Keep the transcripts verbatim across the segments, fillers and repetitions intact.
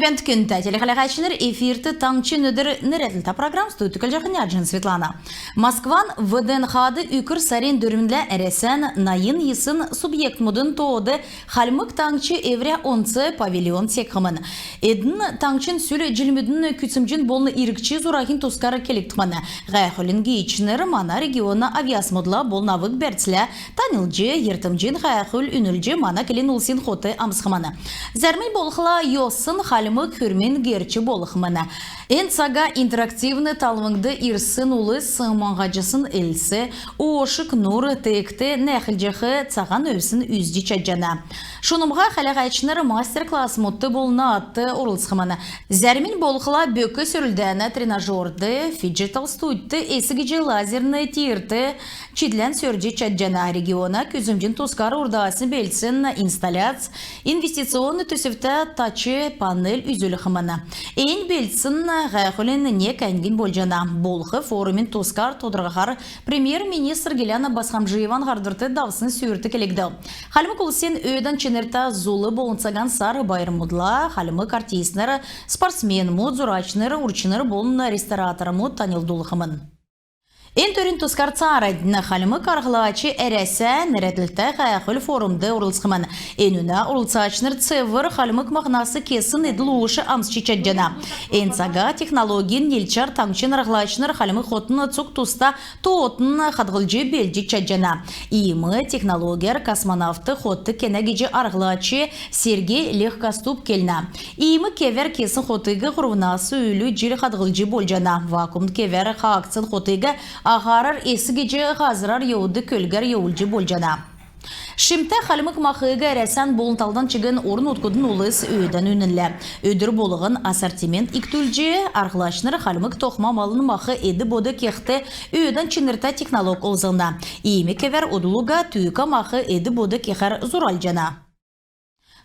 Күндтә телехәләһәчнр, эфирт «Таңһчин өдр» нерәдлтә программ. Студьд Түклҗәхнә Җин Светлана. Москван ВДНХ-д үкр сарин дөрвнлә Әрәсән найн йисн субъектмудын тоод Хальмг Таңһч эврә онц павильон секхмн. Эдн таңһчин сүл җилмүдин күцәмҗин болн иргч зураһин тускар келгдхмн. Һәәхүлин гиичнр мана региона авъясмудла болн авг-бәрцлә таньлдҗ, йиртмҗин һәәхүл үнлҗ, мана келн улсин хот амсхмн. Зәрмнь болхла йосн хальмг хүрмин герч болхмн. Эн цага интерактивн талвңд ирсн улс маңһаҗасн элс, оошк нур, теегт нәәхлҗәх цаһан өвсн үзҗ чадҗана. Шунмһа хәләһәчнр мастер-классмудт болн наадт орлцхмн. Зәрмнь болхла бөк сөрлдәнә тренажерд, фиджитал студьд, эс гиҗ лазерн тирт чидлән сөрҗ чадҗана. Региона күцәмҗин тускар урдаснь белдсн инсталляц, инвестиционн төсвтә тач панель үзүлхмн. Эн белдсн һәәхүлин нег әңгнь болҗана. Болх форумин тускар тодрхаһар премьер-министр Гиләнә Босхомджиеван һардврт давсн сүүрт келгдв. Хальмг улсин өөдән чинртә зул болн Цаһан сар байрмудла хальмг артистнр, спортсменмуд, зурачнр, урчнр болн ресторатормуд таньлдулхмн. Эн төрин тускар цааранднь. Хальмг арһлач «Әрәсә» нерәдлтә һәәхүл-форумд орлцхмн. Энүнә орлцачнр цевр хальмг махнас кесн эдл-уш амсч чадҗана. Эн цага технологин нилчәр таңһчин арһлачнр хальмг хотын цуг туста тоотынь хадһлҗ белдҗ чадҗана. Иим технологияр космонавт хот кенә гиҗ арһлач Сергей Легкоступ келнә. Иим кевәр кесн хотыг һурвнас үлү җил хадһлҗ болҗана. Вакуумн кевәр хаагдсн хотыг аһарар эс гиҗ һазрар йовдг көлгәр йовулҗ болҗана. Шимтә хальмг махиг Әрәсән болн талдан чигн орн-нутгудын улс өөдән үнлә. Өдр болһн ассортимент икдүлҗ, арһлачнр хальмг тохма малын мах эд-бод кехд өөдән чинртә технолог олзлна. Иим кевәр удл уга түүкә мах эд-бод кехәр зуралҗана.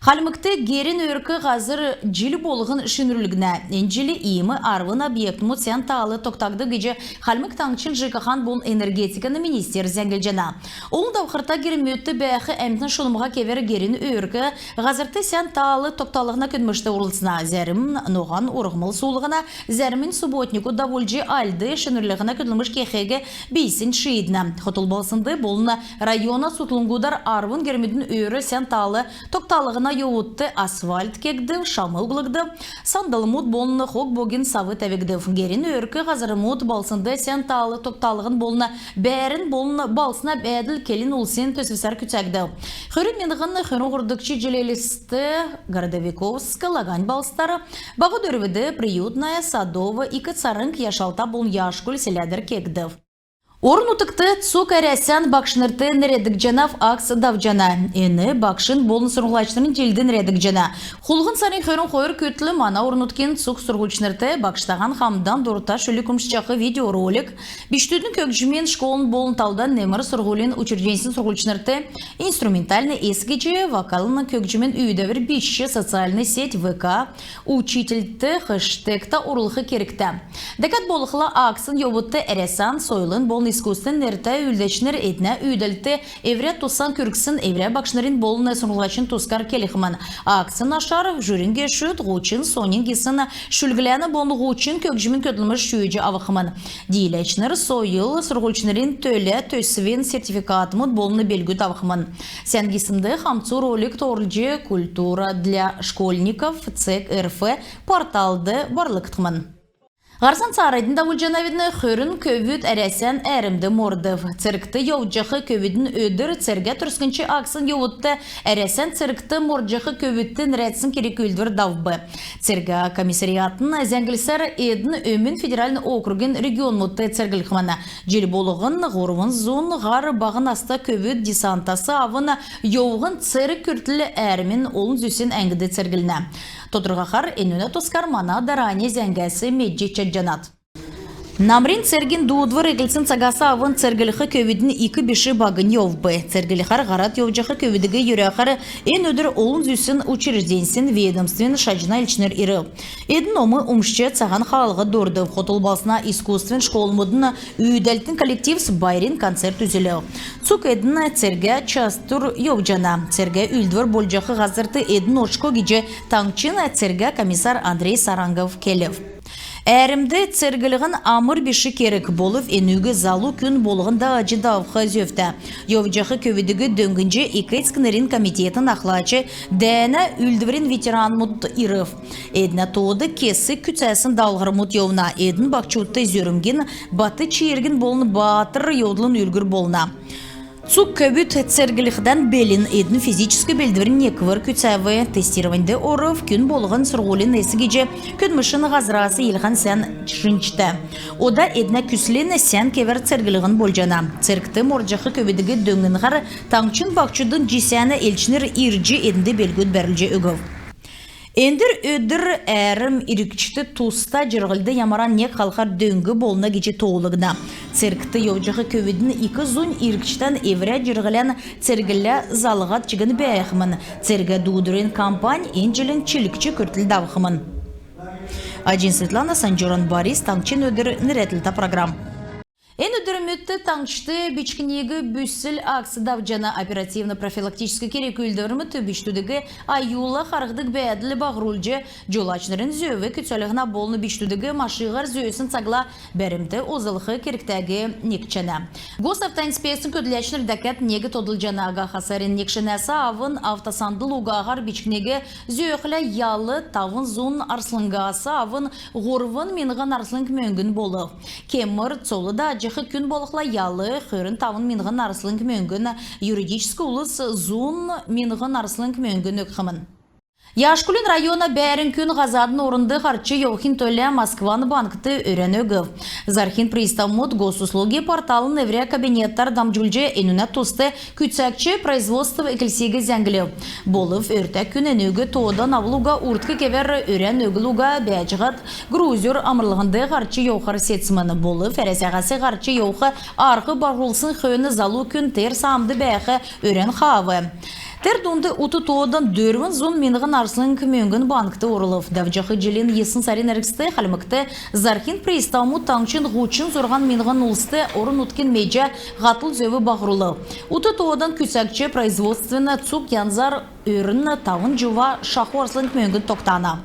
Хальмгт герин өөрк һазр җил болһн шинрүлгднә. Эн җил иим арвн объектмуд сән таал тогтагдв гиҗ Хальмг Таңһчин ЖКХ-н болн энергетикин министерств зәңглҗәнә. Олн давхрта гермүдт бәәх әмтн шунмһа кевәр герин өөрк һазрт сән таал тогталһна көдлмшт орлцна. Зәрм ноһан урһмл суулһна, зәрмнь субботник давулҗ, альд шинрүллһнә көдлмш кехиг бийснь шииднә. Хотл балһснд болн района цутхлңгудар арвн гермүдин өөр сән таал тогталһна йовудт асфальт кегдв, шам углгдв, сандлмуд болн хог-богин сав тәвгдв. Герин өөрк һазрмуд балһснд сән таал тогталһн болн бәәрн болн балһсна бәәдл келн улсин төсвсәр күцәгдв. Хөрн миңһн хөрн һурвдгч җил Элст, Городовиковск, Лагань балһсдар, Баһ Дөрвд, Приютная, Садово, Ик Царң, Яшалта болн Яшкуль селәдәр кегдв. Орн-нутгт «Цуг Әрәсән багшнрт нерәдгдҗәнәв» акц давҗана. Эн багшин болн сурһмҗлачнрин җилд нерәдгдҗәнә. Хулһн сарин хөрн хойр күртл мана орн-нутгин цуг сурһульчнрт багштаһан хамдан дурта шүлг умшҗах видеоролик, бичкдүдин көгҗмин школын болн талдан немр сурһулин учрежденьсин сурһульчнрт инструментальн эс гиҗ вокальн көгҗмин үүдәвр бичҗ, социальн сеть ВК «Учительт» хэштегтә орулх кергтә. Дәкәд болхла, акцин йовудт Әрәсән сойлын болн искусствин нертә үүлдәчнр эднә үүдәлт эврә тусан күргсн эврә багшнрин болн сурһмҗлачин тускар келхмн. Акцин ашар жюрин гешүд һучн соньн гисн шүлглән болн һучн көгҗмин көдлмш шүүҗ авхмн. Дииләчнр сойл сурһульчнрин төлә төсвин сертификатмуд болн белгүд авхмн. Сән гиснд хамцу ролик торлҗ «Культура для школьников» цег РФ порталд барлгдхмн. Һарцан цааранднь давулҗанавидн. Хөрн көвүд Әрәсән әәрмд мордв. Цергт йовҗах көвүдин өдр цергә төрскнч акцин йовудт Әрәсән цергт мордҗах көвүдт нерәдсн керг-үүлдвр давв. Цергә комиссариатин зәңглсәр эдн өмн федеральн округин регионмудт церглхмн. Җил болһн һурвн зун һар баһ наста көвүд десантас авн йовһн церг күртл әәрмин олн зүсн әңгд церглнә. Тодрхаһар энүнә тускар мана дарани зәңгәс медҗ чадҗанат. Намрин цергин дуудвр эклсн цагас авн церглх көвүдин ик биш багнь йовв. Церглхәр һарад йовҗах көвүдиг йөрәхәр эн өдр олн зүсн учрежденьсин, ведомствин шаҗна элчнр ирв. Эдн ном умшҗ, цаһан хаалһ дурдв. Хотл балһсна искусствин школмудын үүдәлтин коллективс байрин концерт үзүлв. Цуг эдн цергә частур йовҗана. Цергә үүлдвр болҗах һазрт эдн одшго гиҗ таңһчин цергә комиссар Андрей Сарангов келв. Әәрмд церглһн амр биш керг, болв энүг залу күн болһн даҗ давх зөвтә. Йовҗах көвүдиг дөңнҗ эк-эцкнрин комитетин ахлач, дәәнә үүлдврин ветеранмуд ирв. Эднә тоод кесг күцәсн даалһврмуд йовна. Эдн баһчудт зөрмгин, бат чииргин болн баатр йовдлын үлгүр болна. Цуг көвүд церглхдән белн. Эдн физическ белдврин неквр күцәв, тестированьд орв. Күн болһн сурһулин эс гиҗ көдлмшин һазрас йилһән сән шинҗтә. Ода эднә күслнь сән кевәр церглһн болҗана. Цергт мордҗах көвүдиг дөңнхәр таңһчин баһчудын җисәнә элчнр ирҗ, эднд белгүд бәрүлҗ өгв. Эндр өдр әәрм иргчд туста җирһлд ямаран нег халхар дөң болна гиҗ тоолгдна. Цергт йовҗах көвүдин ик зунь иргчдән эврә җирһлән цергллә залһад чигн бәәхмн. Цергә дуудврин кампань эн җилин чилгч күртл давхмн. Аҗин Светлана, Санҗуран Борис, «Таңһчин өдр» нерәдлтә программ. Эн өдрмүдт таңһчд «Бичкниг бүсл» акц давҗана. Оперативн-профилактическ керг-үүлдврмүд бичкдүдиг аюлла харһдг бәәдл баһрулҗ, җолачнрин зөв күцәлһнә болн бичкдүдиг машиһар зөөсн цагла бәрмд олзлх кергтәг некҗәнә. Госавтоинспекцин көдләчнр дәкәд нег тодлҗана. Һаха сарин нег шинәс авн автосандл угаһар бичкниг зөөхлә ял тавн зун арслңгас авн һурвн миңһн арслң мөңгн болв. Кемр цол дааҗах күн болхла, ял хөрн тавн миңһн арслң мөңгн, юридическ улс зун миңһн арслң мөңгн өгхмн. Яшкулин района бәәрн күн һазадын орнд һарч йовхин төлә Москван банкт өрән өгв. Зарһин приставмуд Госуслуги порталын эврә кабинетәр дамҗулҗ, энүнә туст күцәгч производств эклсиг зәңглв. Болв өртә күн энүг тоодан авл уга, урдк кевәр өрән өгл уга бәәҗәһәд, грузер амрлһнд һарч йовхар седсмн. Болв Әрәсәһәс һарч йовх арһ баһрулсн хөөн залу күн тер саамд бәәх өрән хаав. Тер дунд ут тоодан дөрвн зун миңһн арслң мөңгн банкт орулв. Давҗах җилин йисн сарин эргцд Хальмгт зарһин приставмуд таңһчин һучн зурһан миңһн улст орн-нутгин меҗә һатл зөв баһрулв. Ут тоодан күцәгч производствин цуг янзар өрн тавн җува шаху арслң мөңгн тогтана.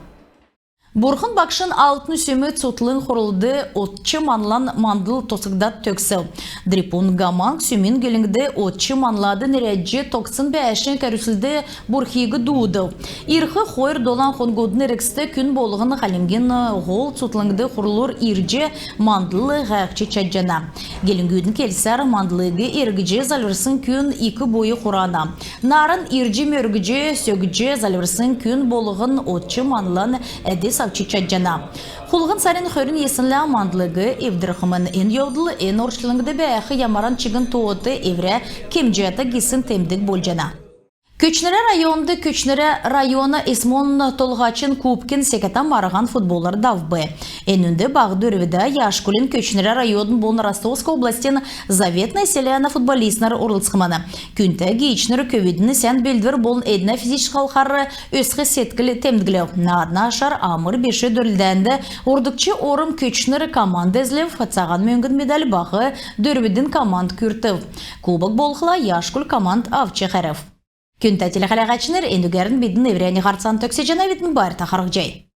Бурхн Багшин Алтн Сүм цутхлң хурлд одч манлан мандл тосхгдад төгсв. Дрипун Гаманг сүмин гилңд одч манлад нерәдҗ тогтсн бәәшң кәрүслд бурхиг дуудв. Ирх хойр долан хонгудын эргцд күн болһн Хальмгин һол цутхлңд хурлур ирҗ мандл һәәхҗ чадҗана. Гилңгүдин келсәр, мандлыг эргҗ зальврсн күн ик буйн хурана. Нааран ирҗ мөргҗ, сөгҗ зальврсн күн болһн одч манлан әдс авч чадҗана. Хулһн сарин хөрн йиснлә мандлыг эвдрхмн. Эн йовдл эн орчлңд бәәх ямаран чигн тоот эврә кемҗәтә гисн темдг болҗана. Көтчнрә районд Көтчнрә района СМО-н толһачин кубкин секәтә марһан футболар давв. Энүнд Баһ Дөрвдә, Яшкулин, Көтчнрә района болн Ростовск областин Заветное селәнә футболистнр орлцхмн. Күндтә гиичнр көвүдин сән белдвр болн эднә физическ халхар өсх седкл темдглв. Наадна ашар амр биш дөрлдәнд һурвдгч орм Көтчнр команд эзлв. Цаһан мөңгн медаль Баһ Дөрвдин команд күртв. Кубок болхла Яшкуль команд авч хәрв. Күндтә телехәләгәчнр, энүгәрн бидн эврәннь һарцан төгсәҗәнәвидн. Байрта харһцхай.